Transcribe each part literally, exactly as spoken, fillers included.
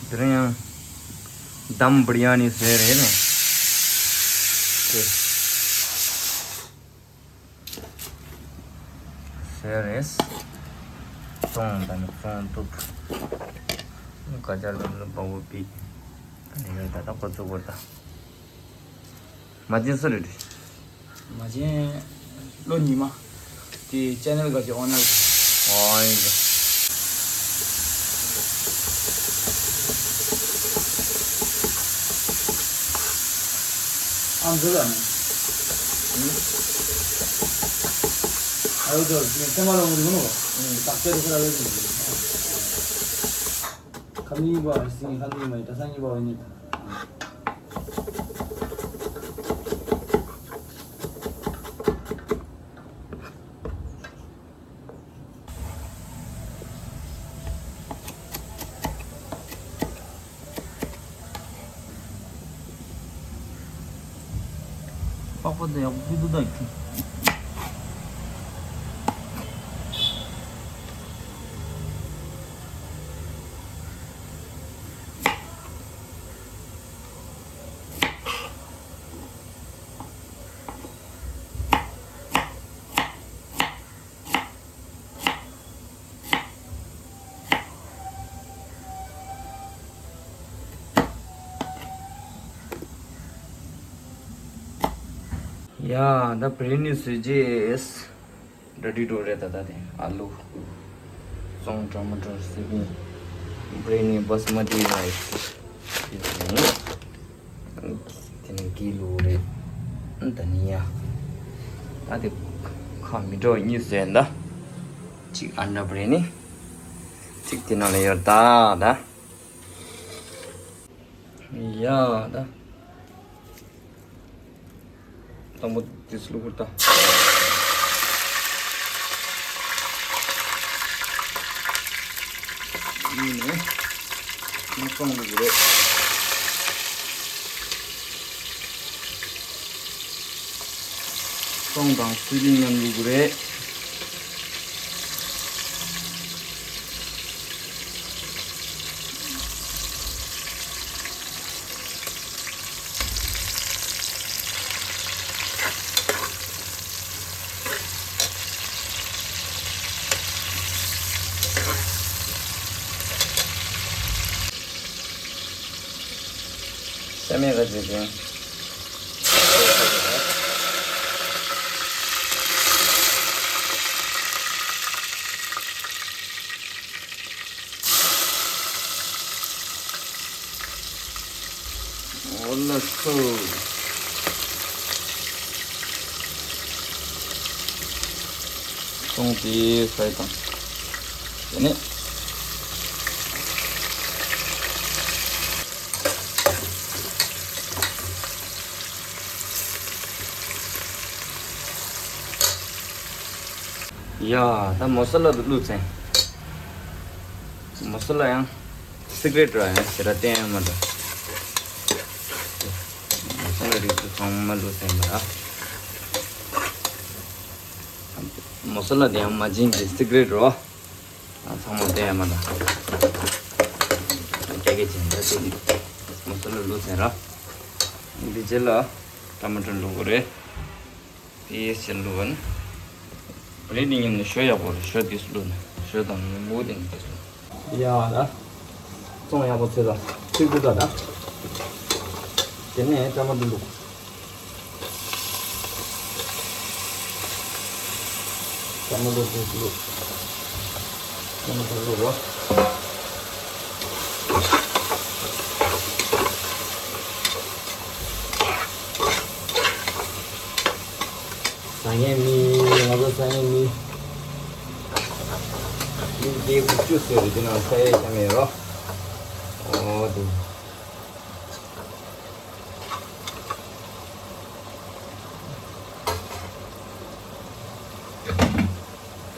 དེ་རིང་ཡང་དམ་བི་རི་ཡ་ནི་ཟེར་རེད་ནས། དེ་ཟེར་རེད། བཙོང་དང་ནི་བཙོང་ཐུབ། ཀ་ཅར་ལ་ལ་པ་འོ་པི། ད་ནི་ཡོད་ད་ད་ཁོ་ཚོ་བོར་ད། མ་བྱན་སུ་རེད། མ་བྱན་ལོ་ཉི་མ། དེ་ཅེ་ནལ་ག་ཅི་ཨོ་ནར། ཨོ་ཡིན། ཨ་འདི་ལ་ནི། ཨ་ཡོ་ཅོ་ངས་ཚེ་མ་ལོ་ངུ་རི་མོ་ནོ། ད་ལྟའི་རུ་ཁ་ལ་ལོ་ཅི་ནི། ཁ་མི་པ་སིང་ཁ་མི་མ་ཡི་ད་ས་ཉི་པ་ཡིན་ནི། པགས་པ་དེ་ཡག་པོ་ཕུད་དུ་ད་ཁྱུ། ཡ། ད་བི་རི་ཡ་ནི་བཟོས་རྗེས་འདྲ་འདྲི་འགྲོ་རེད། ད་ད་དེ་ཨ་ལུ། སོང་ཊ་མ་ཊར་སི་པིང་། བི་རི་ཡ་ནི་བྷ་སི་མ་ཏི་རའི་སི། དེ་ནས་གི་ལུ་རེད། ད་ནི་ཡ། ད་དེ་ཁ་མི་འགྲོ་གཉིས་བཟོས་ད། གཅིག་ཨན་ཌ་བི་རི་ཡ་ནི། གཅིག་དེ་ནང་ལ་ཡོད་ད་ད། ཡ་ད། དང་པོ་དེ་སུ་ལུ་ཁུར་ད། ཡིན་ནས། ང་སོང་ལུ་གུ་རེད། སོང་དང་སུ་ལི་མཉམ་ལུ་གུ་རེད། ཤ་མེད་ག་ཅིག་ཅན། འོ་ལགས་སོ། སོང་དེ་ཧྥ་རའི་དང་། དེ་ནས། ཡ། ད་མོ་ས་ལ་བླུགས་ཚེ། མོ་ས་ལ་ཡང་སི་ཀི་རེ་ཊི་ར་ཡང་ཟེར་ར་བསྟན་ཡང་མ་འདྲ། མོ་ས་ལ་རིགས་ཚོ་ཚང་མ་བླུགས་ཚེ་མ་ར། མོ་ས་ལ་དེ་ཡང་མ་བྱིན་གྱི་སི་ཀི་རེ་ཊི་རོ། ཚང་མ་བསྟན་ཡང་མ་འདྲ། རྒྱ་སྐད་ཅན་ད་དེ་མོ་ས་ལ་བླུགས་ཚེ་ར། འདི་རྗེས་ལ་ཊ་མ་ཊར་བླུགས་དགོས་རེད། པི་ཡེ་སི་ཅན་བླུགས་པ་ནི། རེད། འདི་མཉམ་ནས་ཞོ་ཡག་པོ་རེད། ཞོ་འདི་བླུགས་ནས་ཞོ་དང་ནི་མུ་གུ་དེ་ནི་འདི་བླུགས། ཡ་ད། བཙོང་ཡག་པོ་ཚོས་ད་ཚིག་འདུག་ད་ད། དེ་ནས་ཊ་མ་ཊར་བླུགས། ཊ་མ་ཊར་འདི་བླུགས། ཊ་མ་ཊར་བླུགས་རོ། ཟ་མཁན་མི། ང་ཚོ་ཟ་མཁན་མི། མི་བརྒྱད་དགུ་བཅུ་ཟེར་རེད། འདི་ནང་ས་ཡས་ཀྱང་མེད་རོ། ཨོ་དེ།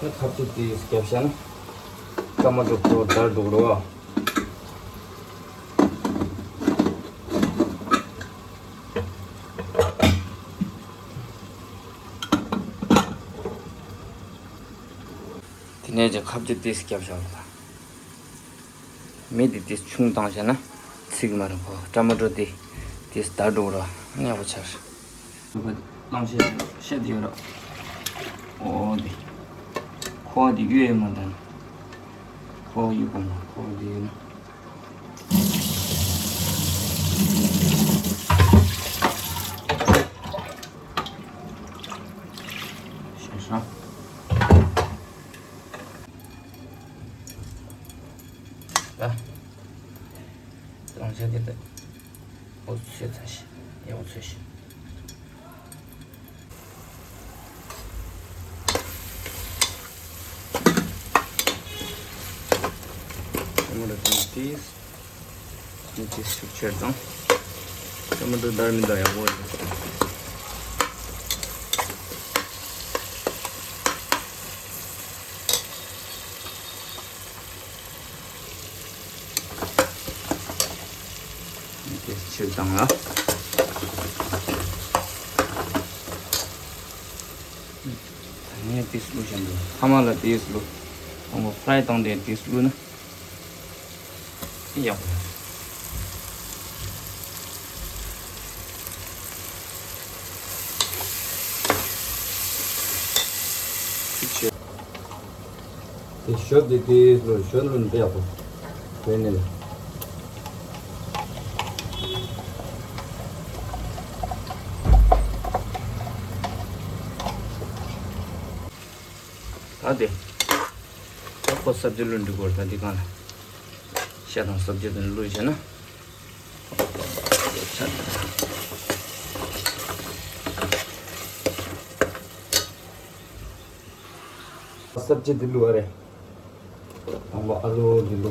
ཁ་ཁབ་ཅིག་དེ་རྒྱབ་ཤ་ན། ཀ་མ་ཏོ་ཁོ་དར་འདུག་རོ། དེ་ནས་ཀྱང་ཁབ་ཀྱི་ཏིས་བརྒྱབ་བཞག་ལ། མེ་དེ་དེ་ཆུང་བཏང་བྱས་ན་ཚིག་མ་རེད་ཁོ། ཊ་མ་ཊོ་དེ་དེ་ད་འགྲོ་ར་ཉག་པོ་ཆགས། བླང་བྱས་བཤད་དེ་ཡོད་ར། ཨོ་དེ་ཁོ་དེ་གཡོ་ཡོད་མ་དང་། ཁོ་གཡོ་གོ་མ་ཁོ་དེ་ཡོད་ན། ཤེས་སོང་། ད། གང་བྱས་དེ་ད། འོ་ཚོད་ཚ་ཞིག་ཡག་ཚོད་ཞིག་ཊ་མ་ཊོ་དང་ཏིས། ནི་ཏིས་ཤུགས་ཆེར་དང་། ཊ་མ་ཊོ་དར་མི་འདུག་ཡག་པོ་རེད། ཏིས་ཕྱིར་བཏང་ལ། ད་ངས་ཏིས་བླུགས་བཞིན་འདུག་ཐ་མ་ལ་ཏིས་བླུགས། དང་པོ་ཧྥ་རའི་བཏང་དེ་ཏིས་བླུགས་ན། ཡག་པོ། ཅིག་བྱས། དེ་ཞོ་དེ་དེ་ལོ་ཞོ་ལོ་འདི་ཡག་པོ། བོད་ནས་ལ། ད་དེ། ད་ཁོ་སབ་ཇི་ལོ་འདི་གོར་ད་འདི་གང་ལ། ཤ་དང་སབ་ཇི་དང་ལོ་བྱས་ན། སབ་ཇི་འདི་ལུ་ཨ་རེ། དང་པོ་ཨ་ལུ་འདི་ལུ།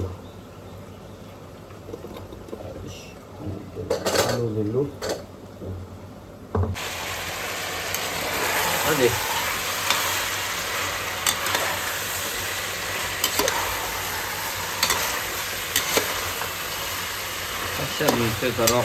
ཨ་ལུ་འདི་ལུ། ཨ་ནི། ཤ་ནི་ཚོས་ད་རག་གོ།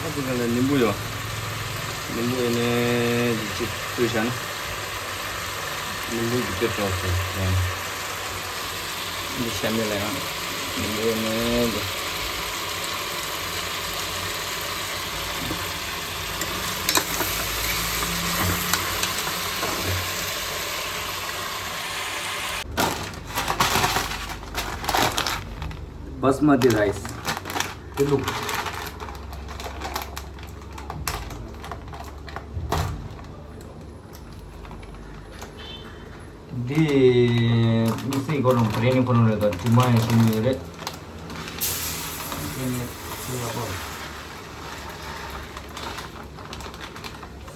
ཨ་ཙི་ག་ལ་ནིམ་བུ་ཡོད། ནིམ་བུ་ཡོད་ནས་ཅིག་བཏུས་བྱ་ན། ནིམ་བུ་གི་དེ་གྲོགས་སུ་ཡང་། འདི་ཤ་མེད་ལ་ཡང་ནིམ་བུ་ཡོད་ནས་འདི། Basmati rice. དེ་བླུགས། འདི་དམིགས་བསལ་གོ་རུང་བྲེ་ནི་ཁོ་རང་རེད་ད་དྲི་མ་ཡང་ཤི་ནི་རེད། དེ་ནི་ཡག་པོ་རེད།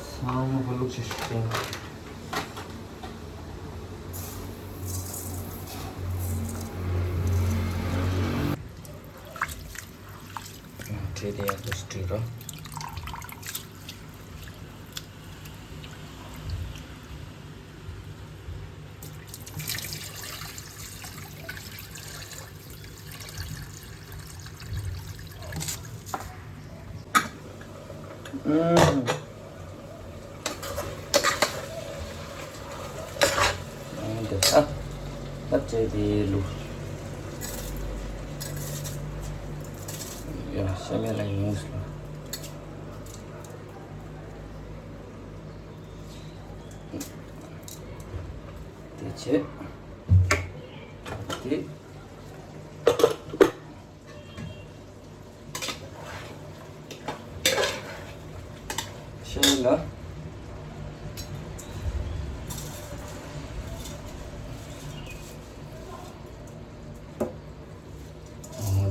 ཚང་མ་ཁོ་བླུགས་ཤིག་ཤིག་བྱས། བྲེ་དེ་ཡག་པོ་ཞིག་བྲིས་རོགས། ཨུམ། འདི་ད། ད་བྲེ་དེ་བླུགས། ཡ་ཤ་མེད་ལ་ཡིན་སོང་། དེ་བྱས། དེ། ཤེས་ལ། འོ་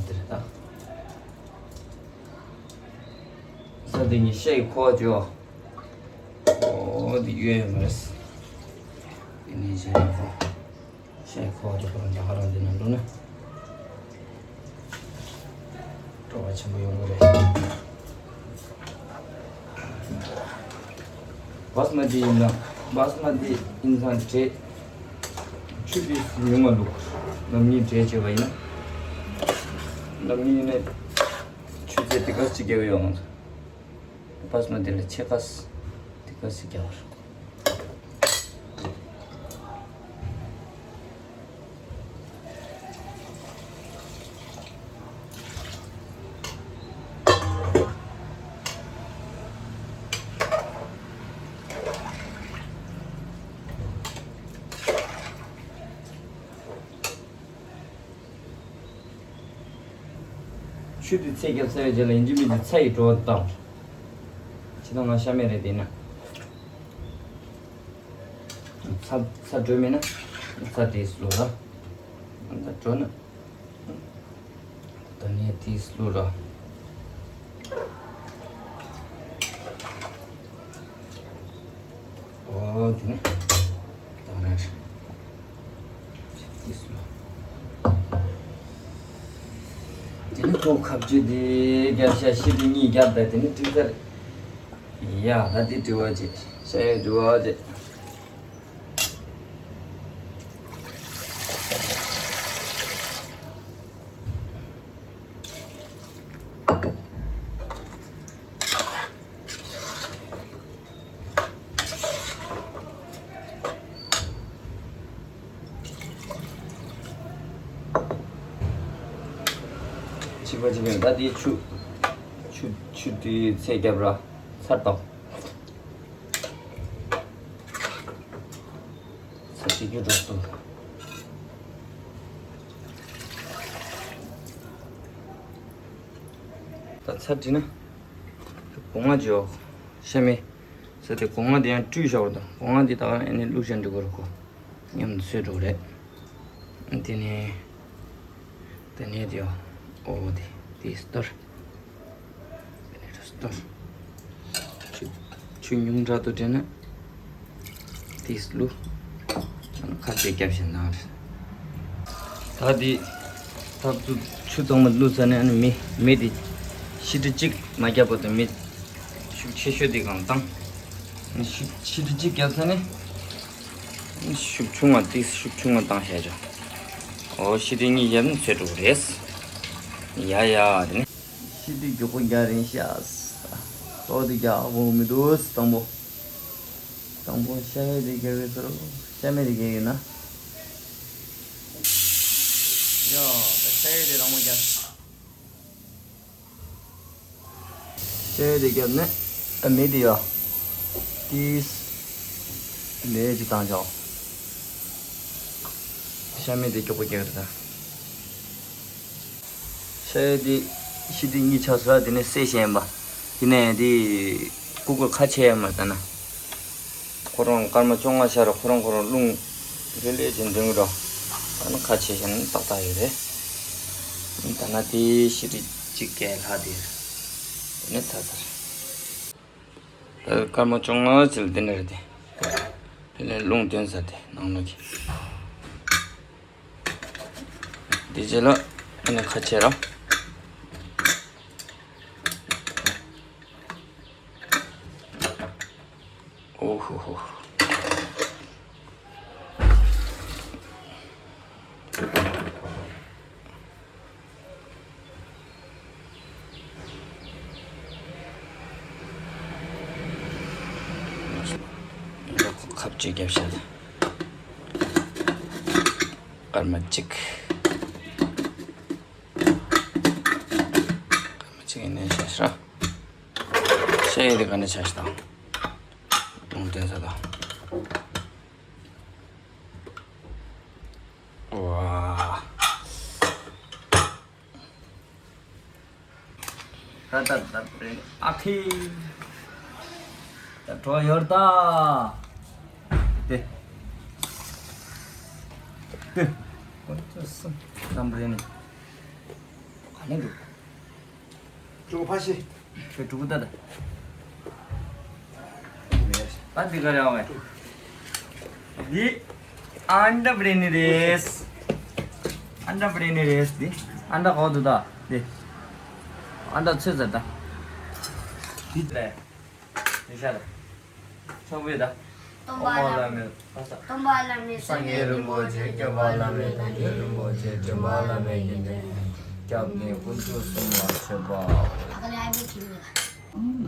དེ་རེད་ད། ས་དེ་ཉིད་ཤེས་ཁོ་ཅོ། འོ་དེ་ཡོད་ཡོད་མ་རེད། དེ་ནས་བྱས་ན་ཁོ། ཤ་ཁོག་དེ་ཁོ་རང་རྒྱ་གར་རང་དེ་ནང་འགྲོ་ན། སྤྲོ་བ་ཆེན་པོ་ཡོང་གི་རེད། བཱ་སི་མ་ཏི་ཡིན་ན། བཱ་སི་མ་ཏི་ཡིན་ཙང་བྲེ། ཆུ་དེ་ཉུང་བ་བླུགས། ནམ་ཉིན་བྲེ་བྱས་པ་ཡིན་ན། ནམ་ཡིན་ནས་ཆུ་ཚོད་དེ་ག་ཅིག་རྒྱག་ཡོང་། པ་སྨ་དེ་ལ་ཕྱེད་ཀ་དེ་ག་ཅིག་རྒྱག་པར། ཆུ་དེ་ཚད་བརྒྱབ་ཚར་བའི་རྗེས་ལ་ཡིན་གཅིག་མིན་གཅིག་ཚྭ་ཡི་བྲོ་བ་བཏང་། ཕྱི་ནང་ང་ཤ་མེད་རེད་དེ་ན། ཚྭ་ཚྭ་བྲོས་མེད་ན་ཚྭ་དེ་བླུགས་ར། ཚྭ་བྲོས་ན། ད་ནས་དེ་བླུགས་ར། ཨོ་དེ་ནས་དང་ར་དེ་བླུགས། དེ་ནས་ཁོ་ཁ་བཅུ་དེ་རྒྱབ་ཤ་ཤི་དེ་གཉིས་རྒྱབ་ད་དེ་ནས་དྲི་ཚར། ཡ་ད་དེ་དྲི་བ་ཅེ་ཤ་ཡ་དྲི་བ་ཅེ། ཕྱི་པ་ཕྱི་པ་ད་དེ་ཆུ་ཆུ་ཆུ་དེ་ཚད་རྒྱབ་ར་ཚར་དང་། ཚར་ཅིག་རྒྱུ་འགྲོ་སོང་། ད་ཚར་དྲི་ན་སྒོ་ང་འཇོག་ཤ་མེད་ས་དེ་སྒོ་ང་དེ་ཡང་བཀྲུས་བཞག་པ་དང་སྒོ་ང་དེ་ད་ཨ་ནི་བླུགས་བཞག་འགྲིག་གི་རེད་ཁོ། མཉམ་དུ་སོས་འགྲོ་རེད། དེ་ནས་དེ་ནས་དེ་ཨོ་དེ་དེ་སྟོར། དེ་ནས་སྟོར། ཆུ་ཆུ་ཉུང་དྲགས་འདུག་དྲན་ན་དེ་བླུགས། ཁ་ཚིག་རྒྱབ་བཞིན་གནང་རེད། ད་དེ་ཐབ་ཚུ་ཆུ་གཙང་མ་བླུགས་ཚར་ནས་ཨ་ནི་མེ་མེ་དེ་ཤི་ཁྲི་གཅིག་མ་བརྒྱབ་བར་དུ་མེ་ཤུགས་ཆེ་ཤོས་དེ་གང་བཏང་། ཤུགས་ཤི་ཁྲི་གཅིག་བརྒྱབ་ཚར་ནས་ཤུགས་ཆུང་བ་དེ་ཤུགས་ཆུང་བ་བཏང་བཞག་ཆོག་ཨོ་ཤི་ཁྲི་གཉིས་བརྒྱབ་ནས་ཚོད་འགྲོ་གི་རེད། ཡ་ཡ་དེ་ནས་ཤི་ཁྲི་མགྱོགས་པོ་རྒྱག་རན་ཤག་ཨོ་དེ་རྒྱག་དགོས་མི་འདུག་དང་པོ། དང་པོ་ཤ་ཡའི་དེ་རྒྱག་གི་ཚོར་ཤ་མེད་དེ་རྒྱག་གི་ན། ཡ་ད་ཤ་ཡའི་དེ་དང་པོ་རྒྱག་ཤ་ཡའི་དེ་རྒྱབ་ནས་ཨ་མེ་དེ་ཡ། ཏིས། ལས་ཅི་བཏང་ཆོག་ཤ་མེད་དེ་མགྱོགས་པོ་རྒྱག་རེད་ད། ཤ་ཡའི་དེ་ཤི་དེ་གཉིས་ཆགས་སོང་དེ་ནས་བསད་ཤེས་ཡིན་པ། དེ་ནས་དེ་ཀུ་ཀུ་ཁ་ཕྱེ་ཡ་མ་ལྟ་ན། ཁོ་རང་སྐར་མ་བཅོ་ལྔ་ཤར་ཁོ་རང་ཁོ་རང་རླུང་ལྷོད་ལྷོད་ཅིག་འདོན་གི་འགྲོ། ད་ནི་ཁ་ཕྱེ་བཞིན་ཏག་ཏག་ཡོད་རེད། ད་ན་དེ་ཤི་ཁྲི་གཅིག་བརྒལ་ལྷག་དེ་རེད། དེ་ནས་ཚར་ཚར། ད་སྐར་མ་བཅོ་ལྔ་ཙམ་དེ་ནས་རེད་དེ། དེ་ནས་རླུང་བཏོན་ཚར་དེ་ནང་ལོགས་ཀྱི། དེ་རྗེས་ལ་ཨ་ནི་ཁ་ཕྱེ་ར། ཨོ་ཧོ་ཧོ། ཁབ་ཅིག་བརྒྱབ་བཞག་སྐར་མ་གཅིག་སྐར་མ་གཅིག་ཡིན་ནའི་བཞག་ཤག་ཤ་ཡི་དེ་ག་ནས་བཞག་ཤག་དང་། དུང་བསྟན་ས་དང་། ཝ། ད་ད་ད་པྲེ་ཨ་ཁི། ད་གྲོ་ཡོར་ད། དེ། དེ། ཁོ་ཚོ་སུ་ཙམ་རེ་ནི། ག་ནས་འདུག་ཅོ་ཕ་ཤི། ཁྱོད་ཕྲུ་གུ་ལྟ་ད། ད་འདི་ག་རེ་ཨང་བས། འདི་ཨན་ཌ་བྲེ་ནི་རེད། ཨན་ཌ་བྲེ་ནི་རེད་འདི། ཨན་ཌ་གོ་འདུག་ད་འདི། ཨན་ཌ་ཚོད་ཟེར་ད། འདི་རེད། འདི་ཤ་ད། ཆོག་པས་ད། སྟོན་པ་བླ་མེད། སྟོན་པ་བླ་མེད་སངས་རྒྱས་རིན་པོ་ཆེ། སྐྱོབ་པ་བླ་མེད་དམ་ཆོས་རིན་པོ་ཆེ། འདྲེན་པ་བླ་མེད་ཡོན་ཏན། སྐྱབས་གནས་དཀོན་མཆོག་གསུམ་ལ་མཆོད་པ།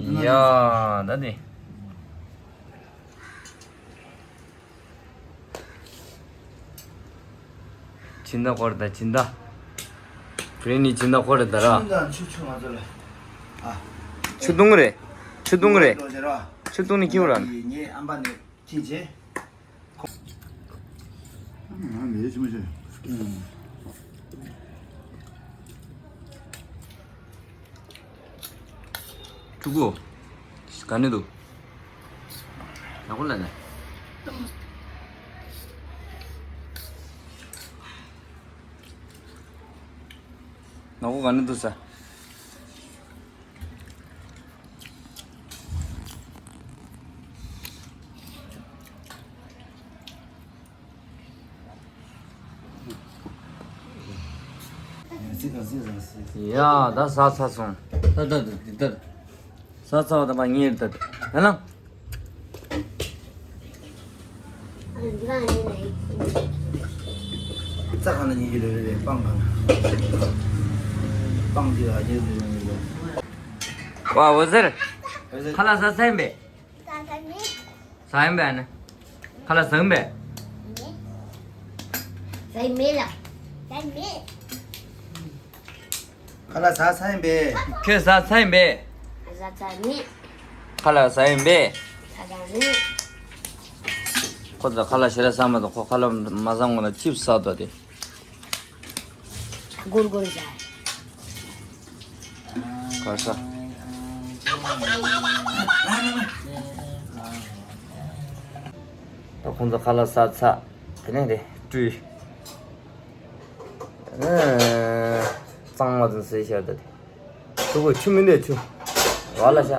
ཡ། ད་ནི། སྦྱིན་བདག་སྐོར་དང་སྦྱིན་བདག་བོད་ནི་སྦྱིན་བདག་སྐོར་དང་ར། ཆུ་དང་ཆུ་ཆུ་ང་ཚོ་ལ། ཨ། ཆུ་དུང་རེད། ཆུ་དུང་རེད། ཆུ་དུང་ནི་ཁྱེར་ར། ངའི་ཨམ་པ་ནི་ཁྱེར་བྱས། ང་ལས་ཆུ་མ་ཆུ། ཕྲུ་གུ། ག་ནས་འདུག་ཡག་པོ་ལ་ནས། ནག་པོ་ག་ནས་འདུག་ས། ཡ། ད་ཟ་ཚར་སོང་། ད་ད་ད་ད་ཟ་ཚར་བ་ད་མ་ཉེར་ད་ད་ཡ་ལ། རྩ་གང་ན་ཉེ་གི་རེ་རེ་རེ་སྤང་གང་ན། སྤང་གི་ཨ་ཉེ་རེ་རེ་རེ། ཝ་འོད་ཟེར། འོད་ཟེར། ཁ་ལག་ཟ་ཚར་ཡིན་པས། ཟ་ཡིན་པས་ཨ་ནི། ཁ་ལག་ཟ་ཡིན་པས། ཟ་ཡིན་མེད་ལ། ཟ་ཡིན་མེད། ཁ་ལག་ཟ་ཚར་ཡིན་པས། ཁྱོད་ཟ་ཚར་ཡིན་པས། ཟ་ཚར་མེད། ཁ་ལག་ཟ་ཡིན་པས། ཟ་ཚར་མེད། ཁོ་ཚོ་ཁ་ལག་ཞེ་དྲག་ཟ་མ་ཐུབ། ཁོ་ཁ་ལག་མ་ཟ་སྔོན་ལ་ཅིབ་ཟ་དོ་དེ། སྒོར་སྒོར་ཟ། གར་ས། ད་ཁོང་ཚོ་ཁ་ལག་ཟ་ཚར། དེ་ནས་དེ་བཀྲུས། ཨ། གཙང་མ་དང་ཟས་ཤར་ད་དེ། ཕྲུ་གུ་ཆུ་མི་འདོད་ཆུ། བ་ལ་ཤ།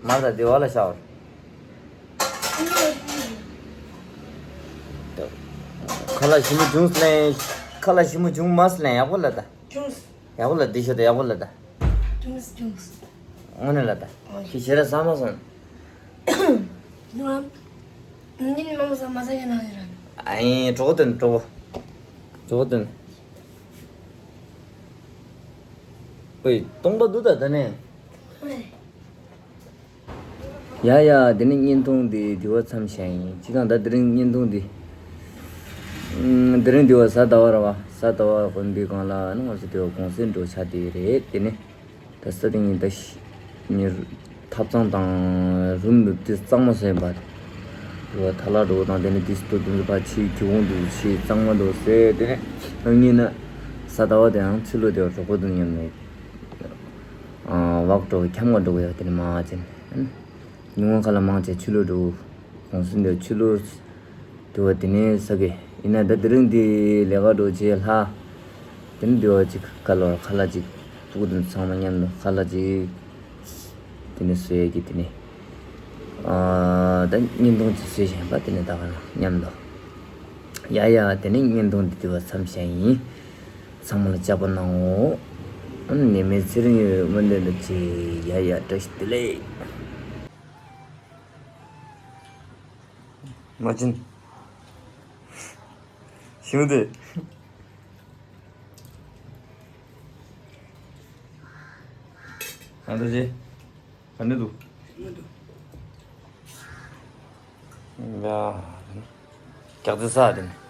མར་ད་དེ་བ་ལ་ཤ་བར། ཁ་ལག་ཞིམ་པོ་བྱུང་སོང་ལེ། ཁ་ལག་ཞིམ་པོ་བྱུང་མ་སོང་ལེ། ཡག་པོ་ལ་ད། བྱུང་སོང་། ཡག་པོ་ལ་འདི་ཤོད་དང་ཡག་པོ་ལ་ད། ཅུང་ཟད་ཅུང་ཟད། དངོས་གནས་ལ་ད། ཨོ། ཁྱི་ཞེ་ར་ཟ་མ་སོང་། ནུ་ཨམ། ཉིན་མ་མོ་ཟ་མ་ཟ་ཡ་ན་ཡ་ར། ཨ་ཡིན་གྲོགས་དོན་གྲོགས། གྲོགས་དོན། ཨོའི་སྟོང་པ་འདུག་ད་ད་ནས། ཨོའི། ཡ་ཡ། དེ་ནས་བརྙན་ཐུང་འདི་འདི་བ་མཚམས་བཞག་ཡིན། ཅི་གང་ད་དེ་རིང་བརྙན་ཐུང་འདི། ཨུམ། དེ་རིང་འདི་བ་གཟའ་ཟླ་བ་ར་བ། གཟའ་ཟླ་བ་དགོན་པའི་སྒང་ལ་ནི་ང་ཚོ་དེ་བ་གུང་སེང་འགྲོ་ཆ་དེ་རེད། དེ་ནས་ད་ས་དེ་ཉིན་ད་ཤི་ཉེར་ཐབ་ཚང་དང་རུམ་དུ་དེ་གཙང་མ་བཟོས་པ་རེད། དེ་བ་ཐ་ལག་འགྲོ་དང་དེ་ནས་དེ་སྟོད་དུ་ཕ་ཆི་གི་གུང་དུ་ཆི་གཙང་མ་འགྲོ་ཟེར། དེ་ནས་ཨང་ཉིན་ན་གཟའ་ཟླ་བ་དེའང་ཕྱི་ལོ་དེ་བ་གྲོགས་པོ་དུ་མཉམ་ནས། ཨ། བག་འགྲོ་ཁྱམས་ང་འགྲོ་ཡ་དེ་ནི་མ་ཅན། ཉུང་བ་ཁ་ལ་མང་ཆེ་ཆུ་ལོ་འགྲོ། གོང་སུན་དེ་ཆུ་ལོ། དུ་བ་དེ་ནི་ས་གི་ཡིན་ན་ད་དེ་རིང་འདི་ལས་ཀ་འགྲོ་བྱེད་ལྷ། དེ་ནི་འདི་བ་ཅིག་ཁ་ལོ་ཁ་ལ་ཅིག་ཕྲུ་གུ་དེ་ཚང་མ་མཉམ་དུ་ཁ་ལ་ཅིག་དེ་ནི་སོས་ཀྱི་དེ་ནི། ཨ། ད་བརྙན་ཐུང་ཅིག་བཟོས་བཞིན་པ་དེ་ནི་ད་ག་ན་མཉམ་དུ། ཡ་ཡ། དེ་ནི་བརྙན་ཐུང་འདི་དུ་བ་མཚམས་བཞག་ཡིན། ཚང་མ་ལ་ལྕགས་པོ་གནང་ངོ་། ཨ་ནི་ནས་མེད་ཚེ་རིང་ཡོད་སྨོན་འདུན་དུ་ཆེ། ཡ་ཡ། བཀྲ་ཤིས་བདེ་ལེགས། མ་བྱིན། ཞིམ་དེ། ཨ་ད་ཅེ། ག་ནས་འདུག་མི་འདུག་ཡ། རྒྱག་རྩེ་ས་དེ་ནས།